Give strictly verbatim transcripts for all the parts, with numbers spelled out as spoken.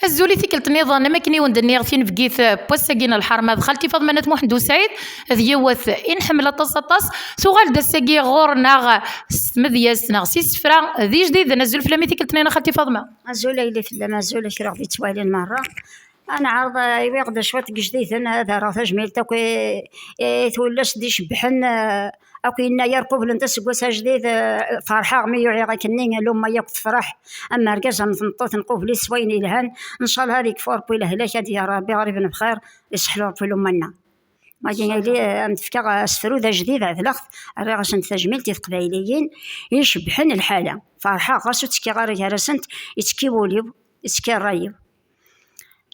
Azul i tikkelt nniḍen, am akken i wen-d-nniɣ, tinebgit n wass-agi n lḥerma d xalti Faḍma n At Muḥend U Sɛid, d yiwet i nḥemmel aṭas, aṭas. Tuɣal-d ass-agi ɣur-neɣ s tmedyazt neɣ s isefra d ijdiden. Azul fell-am i tikkelt nniḍen a xalti Faḍma. Azul a yelli fell-am, azul a kra ɣ-d-yettwalin merra. Ad neɛreḍ, eh, iwiɣ-d cwiṭ n ijdiden, ad rreɣ tajmilt akk i, i tullas d-icebbḥen, eh, akk yennayer qublent aseggas ajdid, eh, ferḥeɣ mi yuɛiɣ akkenni, lumma yakk tefreḥ. Am argaz am tmeṭṭut nqubel-it s wayen yelhan. Ncallah ad yekfu Rebbi lehlak, ad d-yerr Rebbi ɣrib n bxir, iseḥlu Rebbi lumma-nneɣ. Wagi yili, eh, am d-fkeɣ asefru d ajdid, ɛedleɣ-t, rriɣ-asent tajmilt i teqbayliyin i icebbḥen lḥala. Ferḥeɣ, ɣas ur ttekkiɣ ara gar-asent, ittekki wul-iw, ittekki ṛṛay-iw.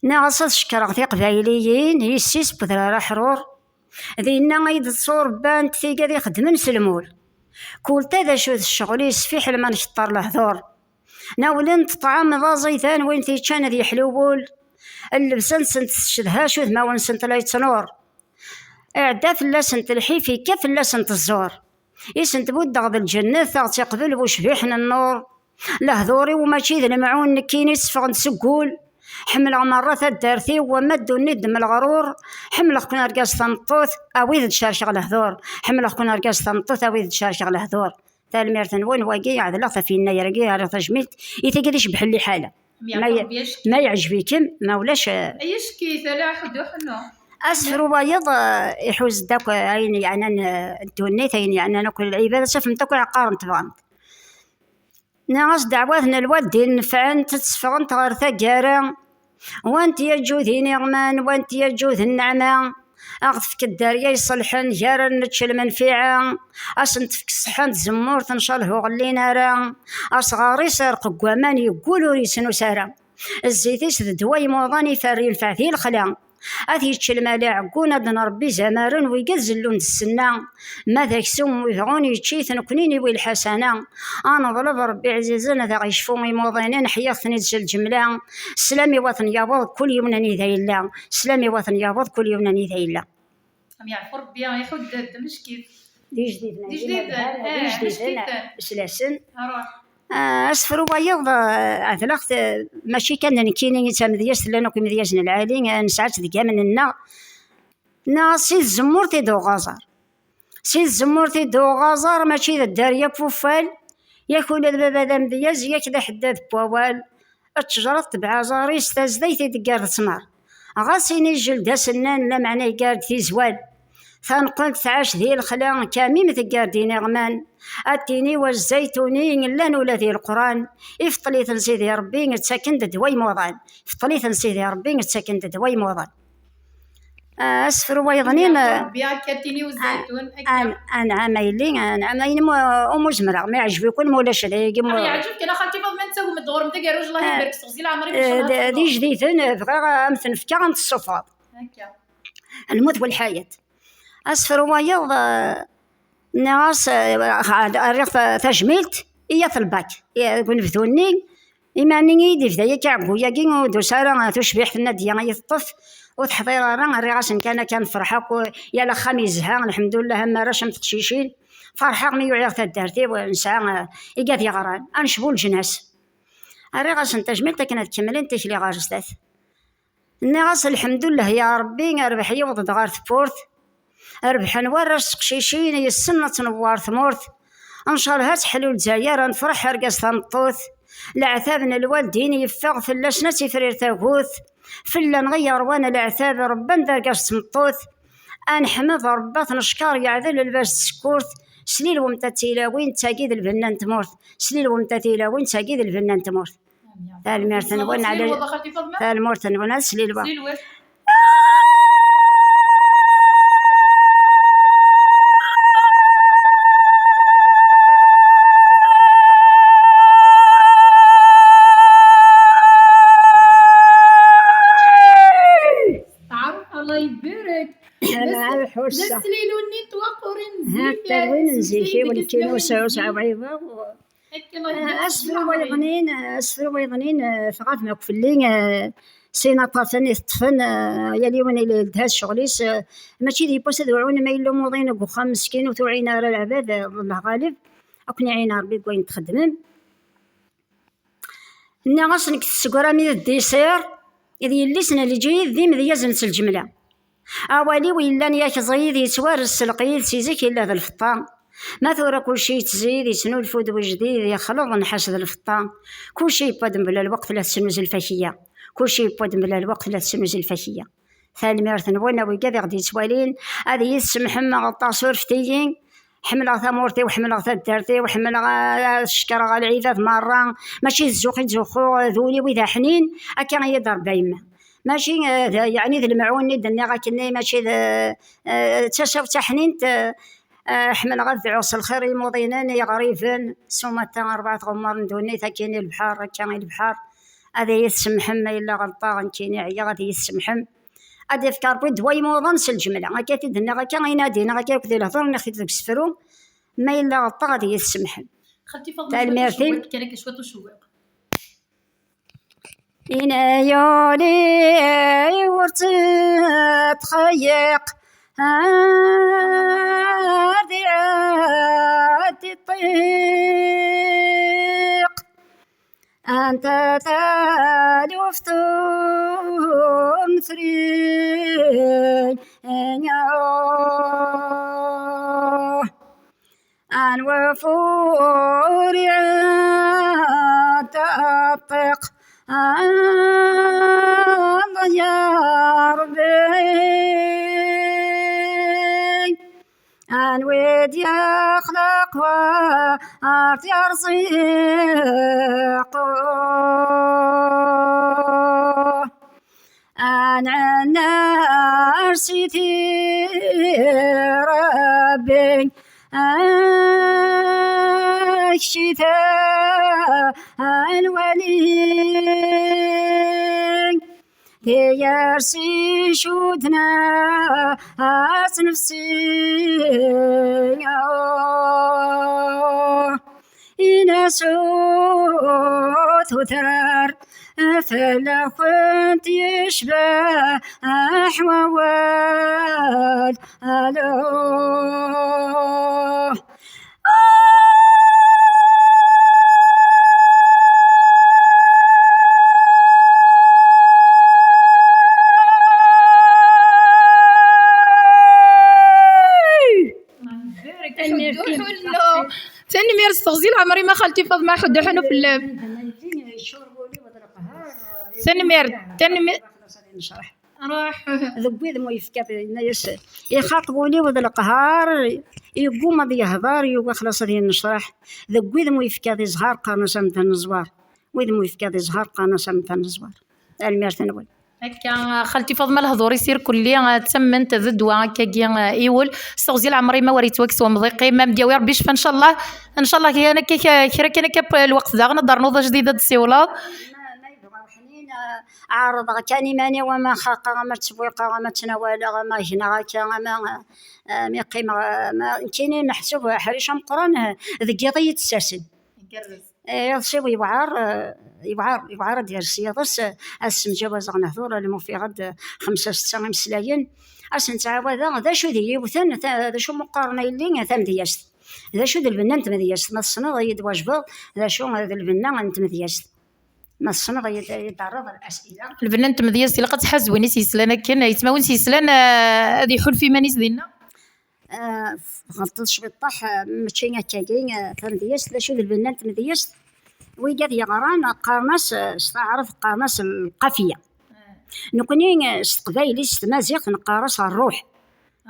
Nniɣ-as ad cekkreɣ tiqbayliyin, yessi-s n wedrar aḥrur, dinna ay d-tturebbant tigad ixeddmen s lmul. Kul ta d acu d ccɣel-is, fiḥel ma nkeṭṭer lehdur. Nawlen ṭṭɛam d aẓidan, win t-yeččan ad yeḥlu wul. Llebsa-nsent tecedha, acu d ma wen-sent la yettnur. Iɛedda fell-asent lḥif, yekka fell-asent ẓẓur. I sent-buddeɣ d lǧennet, a ɣ-tt-iqbel bucbiḥ n nnur. Lehdur-iw mačči d lemɛun, nekkini tteffɣen-d seg wul. Ḥemmleɣ merra taddart-iw, wamma ddunit d-m leɣrur. Ḥemmleɣ-ken argaz tameṭṭut, a wid d-cerkeɣ lehdur. Ḥemmleɣ-ken argaz tameṭṭut, a wid d-cerkeɣ lehdur. Tanemmirt-nwen, wagi ɛedleɣ-t ɣef yennayer-agi, rriɣ tajmilt i tigi d icebḥen liḥala. Ma ye-, ma yeɛjeb-ikem, ma ulac, eh, ay acki tala ḥuddu ḥennu. Asefru wayeḍ, eh, iḥuz-d akk, eh, ayen yeɛnan, eh, ddunit, ayen yeɛnan akk lɛibad, ad tafemt akk iɛeqqaren tebɣamt. Nniɣ-as ddeɛwat n lwaldin nefɛent, ad tteffɣent ɣer taggara. Wa n tyaǧǧudin iɣman, wa n tyaǧǧud nneɛma. A ɣ-tefk dderya iṣelḥen, gar ad nečč lmenfiɛa. A sen-tefk ṣṣeḥḥa n tzemmurt, ncallah ur ɣellin ara. Asɣar-is irqeq waman, yeggul ur yesnus ara. Zzit-is d ddwa imuḍan, iferr yenfeɛ di lexla. Ad t-yečč lmal iɛeggun, ad d-nṛebbi izamaren, wigad zellun d ssenna. Ma d aksum wibɣun yečč-it, nekkni niwi lḥasana. Ad neḍleb Ṛebbi ɛzizen ad aɣ-yecfu imuḍinen, ḥyiɣ-ten-id s lǧemla. Sslam i waten yaweḍ kul yiwen anida yella. Sslam i waten yaweḍ kul yiwen anida yella. Am yeɛfu Ṛebbi, iḥudd-d meckift. D ijdiden, d ijdiden, d ijdiden, meckift. Islasen. Aruḥ. Ah, asefru wayeḍ, ah, ɛedleɣ-t, eh, mačči kan d nekkini i d tamedyazt, llan akk imedyazen lɛali, ah, nesɛa-tt deg amen-nneɣ. Neɣ si tzemmurt i d-uɣaẓer. Si tzemmurt i d-uɣaẓer, mačči d dderya n wuffal, yak ula d baba d amedyaz, yak d aḥeddad n wawal. Ttejra tebɛa aẓar-is, tazdayt i d-teggar d ttmer. Ɣas ini jjel d asennan, lameɛna yeggar-d tizwal. Tanqelt tɛac di lexla, kamim teggar-d iniɣman. Ad tini wa zzaytuni, llan ula di Leqran. Ifeṭṭel-iten Sidi Ṛebbi, ttaken-d ddwa imuḍan. Ifeṭṭel-iten Sidi Ṛebbi, ttaken-d ddwa imuḍan. Ah, asefru wayeḍnin, ah, Ṛebbi akka tini u zzaytun, akka. An-, anɛam a yelli, anɛam a yelli, mu-, umu zemreɣ, ma yeɛjeb-iken, ma ulac dayagi, mu- Ah, yeɛjeb-k, a xalti Faḍma, nettagem-d ɣur-m d agerruj, Allah, ah, ibarek s teɣzi leɛmer-im, eh, d-, d ijdiden, bɣiɣ, ah, am ten-fkeɣ, am tessufɣeḍ. Akka. Lmut welḥayat. Asefru wayeḍ, ah, nniɣ-as, ah, rriɣ ta-, tajmilt, iyyat lbak. I-, deg unebdu-nni, iman-nni i d-ibda yakk aɛeggu-yagi, ur d-tusi ara tucbiḥt n Nadya i teṭṭef, ur teḥḍir ara, rriɣ-asen kan akka nefreḥ akk, yal axxam yezha, lḥemdullah, am arrac am teqcicin. Ferḥeɣ mi uɛiɣ taddart-iw, nesɛa, eh, igad yeɣran, ad necbu leǧnas. Rriɣ-asen tajmilt akken ad kemmlen tikli ɣer zdat. Nniɣ-as, lḥemdullah ya Ṛebbi, rrbeḥ yewweḍ-d ɣer tewwurt. Rebḥen warrac s teqcicin, yessen ad tnewwar tmurt. Ncallah ad teḥlu Lezzayer, ad nefreḥ argaz tameṭṭut. Leɛtab n lwaldin yeffeɣ fell-asen, ad tifrir tagut. Fell-aneɣ i yerwan leɛtab, rebban-d argaz d tmeṭṭut. Ad neḥmed Ṛebbi, ad t-neckeṛ, yeɛdel lbaz d tsekkurt. S lilwemt a tilawin, d tagi d lbenna n tmurt. S lilwemt a tilawin, d tagi d lbenna n tmurt. Tanemmirt-nwen, Slilwa, Ɛli. Xalti Faḍma? Tanemmirt-nwen, ad slilwa. Slilwa. Teɛref, Allah ibarek. Ala, d as-, lḥussa. D aslilu-nni n twaqurin n zik, ha, talwin n zik, i welkin u sɛu sɛu ɛiba. Asefru wayeḍnin, asefru wayeḍnin, eh, tɣabem akk fell-i, eh, sin aṭṭafen i teṭṭfen, eh, yal yiwen yelha s ccɣel-is, eh, mačči d yiwwas ad uɛun ma yella umuḍin deg uxxam meskin ur t-uɛin ara leɛbad, eh, Allah ɣalib, ad ken-iɛin Ṛebbi deg wayen txeddmem. Nniɣ-as nekk tessegram-iyi-d ddisir, d yelli-s n lǧid d imedyazen s lǧemla. Awal-iw yellan yak ẓid, yettwares s lqid, si zik yella d lfeṭṭa. Ma tura kulci yettzid, yettnulfu-d wejdid, yexleḍ nnḥas d lfeṭṭa. Kulci yewwa-d mebla lweqt la tettnuz lfakeyya. Kulci yewwa-d mebla lweqt la tettnuz lfakeyya. Tanemmirt-nwen a wigad i ɣ-d-yettwalin, ad iyi-tsemḥem ma ɣelṭeɣ, surfet-iyi. Ḥemmleɣ tamurt-iw, ḥemmleɣ taddart-iw, ḥemmleɣ, ah, ad cekkreɣ lɛibad merra. Mačči d zzux i ttzuxxuɣ, d ul-iw i d aḥnin, akka i yi-d trebba yemma. Mačči, eh, d, yeɛni d lemɛun i d-nniɣ akkenni, mačči d, eh, d tasa-w d taḥnint, eh, eh, ḥemmleɣ ad dɛuɣ s lxir i lmuḍinen, i yiɣriben, s umata, rebɛa tɣemmar n ddunit, akkin i lebḥer, akka i lebḥer. Ad iyi-tsemḥem ma yella ɣelṭeɣ, nekkini ɛyiɣ, ad iyi-tsemḥem. Ad d-ifk Ṛebbi ddwa imuḍan s lǧemla. Akka i t-id-nniɣ akka, inadi neɣ akka akk di lehdur, nniɣ-t-id deg usefru. Ma yella ɣelṭeɣ, ad iyi-tsemḥem. Xalti Faḍma, cwiṭ n ucewwiq, kan akka cwiṭ n ucewwiq. Inayoli ur ttxeyyiq, ad iɛeddi ṭṭiq. Anta taluft ur nefri, anwa ur iɛedda ṭṭiq, Allah ya Ṛebbi. Anwi d-yaxlaq wa ar t-yerẓiq. Anɛennar si Ṛebbi, akcita anwali. Tiyersi cudna as nefsi. Inasu tutrar fell-akent yecbeḥ wawal. Alo. Tanemmirt s teɣzi leɛmer-im a xalti Faḍma, ḥedd uḥunu fell-am. Tanemmirt, tanemmirt. Ruḥ. Deg wid mu yefka, yenna-yas, ixaṭ wul-iw d leqhar, yegguma ad yehḍer, yugi xlaṣ ad yennecraḥ. Deg wid mu yefka di zzher, qqaren-as amdan n zzwar. Wid mu yefka di zzher, qqaren-as amdan n zzwar. Tanemmirt-nwen. Akka, xalti Faḍma, lehdur-is irkelli, eh, d tamment, d ddwa akkagi, eh, i wul. S teɣzi leɛmer-im awer yettwakkes wemḍiq-im, am d-yawi Rebbi ccfa, ncallah. Ncallah kan akka, kra kan akka, lweqt daɣen ad d-ternuḍ ajdid ad d-ssiwleḍ. Ma, ma yebɣa uḥnin, eh, ɛerḍeɣ kan iman-iw, ama xaqeɣ, ama ttewwiqeɣ, ama ttnawaleɣ, ama gneɣ akka, ama, eh, mi qqimeɣ, eh, ma, nekkini meḥsub aḥric ameqqran, eh, deg yiḍ i yi-d-ssersen. Igerrez. Eh, iḍes-iw yewɛer, eh, yewɛer, yewɛer ad d-yers yiḍes, eh, ad ssemjawazeɣ nehdur, alma ufiɣ-d, eh, xemsa, setta imeslayen. Ad sen-ttɛawadeɣ, d acu d yiwten, ta-, d acu mu qqaren a yelli, tamedyazt. D acu d lbenna n tmedyazt? Ma tessneḍ, ad yi-d-wajbeḍ d acu d lbenna n tmedyazt. Ma tessneḍ, ad yi-d-, ad yi-d-terreḍ asila. Lbenna n tmedyazt, ilaq ad tḥaz win i s-yeslan akken, yettma win s-yeslan, eh, ad iḥulfu iman-is dinna. Ah, tɣelṭeḍ cwiṭṭaḥ, ah, mačči akkagi, ah, tamedyazt, d acu d lbenna n tmedyazt? Wigad yeɣran qqaren-as, ah, s taɛrabt qqaren-as lqafiya. Nekkni, ah, s teqbaylit, s tmaziɣt, neqqar-as ṛṛuḥ.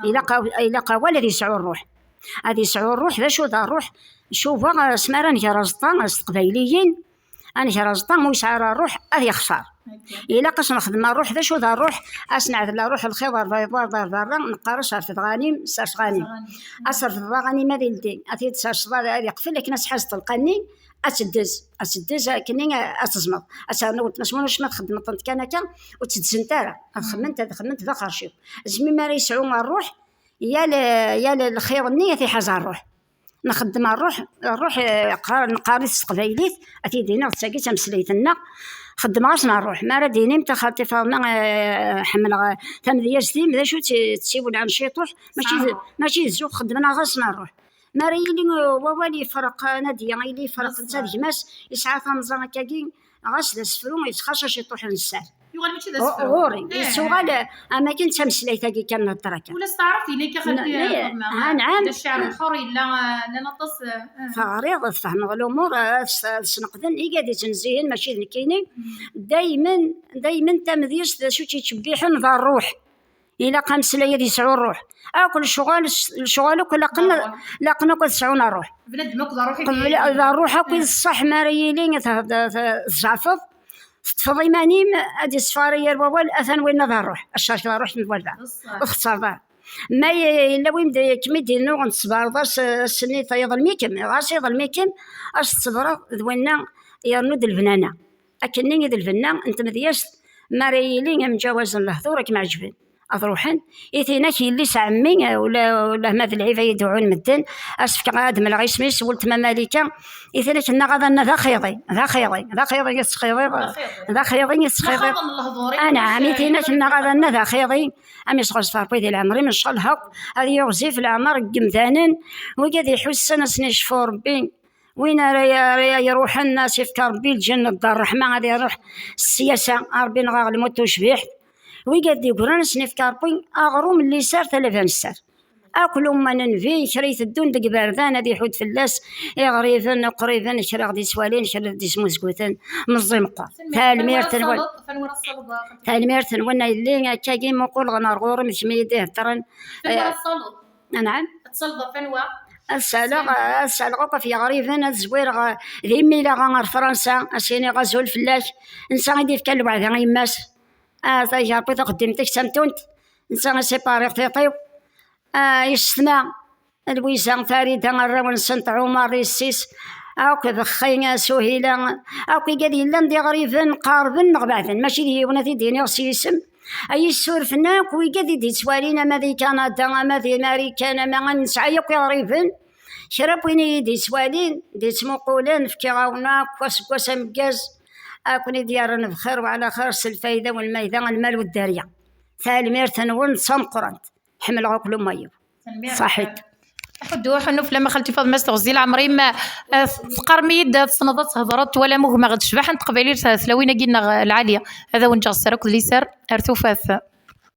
Ilaq aw-, ilaq awal ad yesɛu ṛṛuḥ. Ad yesɛu ṛṛuḥ, d acu d ṛṛuḥ? Cuba, ah, asmi ara nger aẓeṭṭa, ah, s teqbayliyin, ad nger aẓeṭṭa, mu yesɛa ara ṛṛuḥ, ad yexṣer. Ilaq ad s-nexdem ṛṛuḥ. D acu d ṛṛuḥ? Ad s-neɛdel ṛṛuḥ lxiḍ ar berra, ar berra, neqqar-as rfed ɣanim, sers ɣanim. Ad s-rfdeḍ aɣanim ad ildi, ad t-id-serseḍ, ad, ad iqfel akken ad s-tḥazeḍ lqanni, ad teddez, ad teddez akken ad teẓmeḍ. Ad ternu weltma-s, ma ulac ma txeddmeḍ-tent kan akka, ur tt-ddzent ara. Ad xemmement, ad xemmement d axerciw. Zmi mi ara yesɛu ṛṛuḥ, yal, yal lxiḍ-nni ad t-iḥaz ṛṛuḥ. Nxeddem ṛṛuḥ, ṛṛuḥ, eh, qqar-, neqqar-it s teqbaylit, ad t-id-iniɣ d tagi d tameslayt-nneɣ, xeddmeɣ-asen ṛṛuḥ. Mi ara d-inim taxaṭi Faḍma, eh, ḥemmleɣ, eh, tamedyazt-im, d acu tt-, tsiwel ɛn ciṭuḥ, mačči d, mačči d zzux, xeddmeɣ-asen ṛṛuḥ. Mi ara yili, eh, wawal yefreq, eh, Nadiya, yili yefreq netta d gma-s, yesɛa tamẓa akkagi, ɣas d asefru, yettxaṣṣa ciṭuḥ n sser. Mačči d asefru. Ɣur-i, eh, yessuɣal, eh, am akken d tameslayt-agi kan, nhedder akka. Ula s taɛrabt yella akka, xalti, eh, Faḍma. Ha, nɛam. D cceɛr lḥur yella, eh, llan aṭas, eh, eh. Teɣriḍ, tfehmeḍ lumuṛ, eh, ad s-, ad sneqden igad ittnezzihen, mačči d nekkini. Daymen, daymen tamedyezt d acu tt-yettcebbiḥen d ṛṛuḥ. Ilaq ameslay ad yesɛu ṛṛuḥ. Akk lecɣal, lecɣal akk laqen, laqen akk ad sɛun ṛṛuḥ. Bnadem akk d ṛṛuḥ i d ṛṛuḥ akk i d ṣṣeḥ, mi ara yili tzeɛfeḍ, teṭṭfeḍ iman-im, ad d-isfari yir wawal, atan winna d ṛṛuḥ, ad tcerkeḍ ṛṛuḥ n walbeɛḍ. Ur txeṣṣareḍ ara. Ma yella win d-, kem-id-innuɣen tesbeṛeḍ-as, ass-nni yeḍlem-ikem, ɣas yeḍlem-ikem, ad s-tṣebreḍ d winna yernu d lbenana. Akkenni i d lbenna n tmedyazt, mi ara yili am jawazen lehdur ad kem-ɛeǧben. Ad ruḥen, i tin-ak yelli-s ɛemmi, ula, ula ma d lɛib ay d-uɛun medden, ad s-fkeɣ ad mleɣ isem-is, weltma Malika, i tin-ak nnaɣ ad anna d axiḍi, d axiḍi, d axiḍi i tettxiḍiḍ, d axiḍi i tettxiḍiḍ. Anɛam, i tin-ak nnaɣ ad anna d axiḍi, am isɣes Ṛebbi di leɛmer-im, ncallah akk ad yiɣzif leɛmer n yemdanen, wigad iḥussen ad sen-icfu Ṛebbi. Win ara, ara iruḥen, ad s-ifk Ṛebbi lǧennet d ṛṛeḥma, ad iruḥ s syasa, a Ṛebbi neɣ aɣelmut tucbiḥt. Wigad d-yeggran, ad sen-ifk Ṛebbi aɣrum n liser, talaba n sser. Akk lumma n Nnbi, kra iteddun deg iberdan, ad iḥudd fell-as iɣriben, uqriben, kra ɣ-d-ittwalin, kra d-ismuzguten, meẓẓi meqqer. Tanemmirt-nwen. Tanemmirt-nwen a yelli, akkagi muqul ɣer ɣur-m, d kemm i yi-d-iheddren. Anɛam. Ad tsaleḍ ɣef anwa? Ad saleɣ, ad saleɣ akk ɣef yeɣriben, ad zwireɣ, eh, d imilaɣ ɣer Fransa, ad s-iniɣ azul fell-ak. Netta i d-ifkan lweɛda i yemma-s. Ah, taǧerbuṭ uxeddim-ik d tamtunt. Netta i sipariɣ tiṭ-iw. Ah, yessetma, Lwiza, Farida, arraw-nsent, Ɛumar, yessi-s, akk d xi, Suhila, akk igad yellan d iɣriben, qarben neɣ beɛden, mačči d yiwen ad t-id-iniɣ s yisem. Ay yessurfen akk wigad i d-ittwalin, ama di Kanada, ama di Marikan, ama nesɛa yakk iɣriben. Kra n win i yi-d-ittwalin, d-ittmuqulen, fkiɣ-awen akk aseggas ameggaz, ad ken-id-yerren bxir wa ɛla xir s lfayda u lmayda, lmal u dderya. Tanemmirt-nwen d tameqqrant. Ḥemmleɣ akk lumma-iw. Ṣaḥit. Ḥuddu, ḥunnu fell-am a xalti Faḍma, s teɣzi leɛmer-im. Eh, teqqarem-iyi-d tessneḍ ad thedreḍ, twalam ugmeɣ-d ccbaḥa n teqbaylit, tlawin-agi-nneɣ lɛali. Ad awen-ǧǧeɣ sser akked liser, ar tufat.